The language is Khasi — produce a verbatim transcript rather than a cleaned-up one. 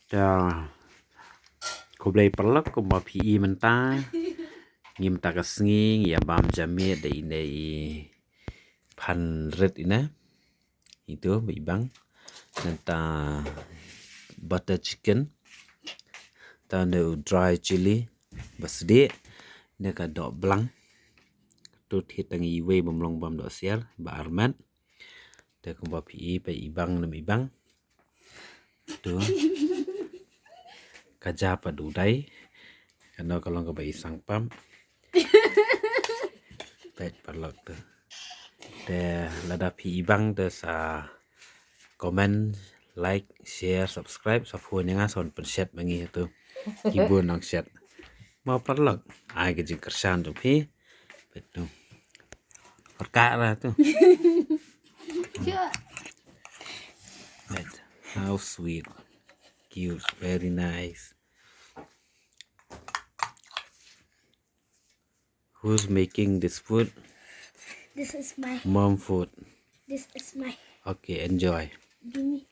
Ta khublei paralok, kumba phi i mynta. Ngi mynta ka sngi ngi ïa bam ja miet da ine i phan rit ine. Itu ba i bang. Nangta butter chicken. Ta ne u dry chili ba sdieh. Ne ka doh blang. Tu thit tang iwei bym long bam doh siar ba armat. Te kumba phi i, peit i bang, nam i bang. Tu. Ka ja pat u dai. Kano ka long kaba i sang pam. Peit paralok tu. Te lada phi i bang te sa comment, like, share, subscribe, sa phone ïa nga, sa wan pynshet ma ngi tu. Ki bun nang shet. Mo paralok. Ai ka jingkyrshan jong phi. Peit tu. Pyrkhat ra tu. Sure. Peit. How sweet. Cute. Very nice. Who's making this food? This is my. Mom food. This is my. Okay, enjoy. Gimme.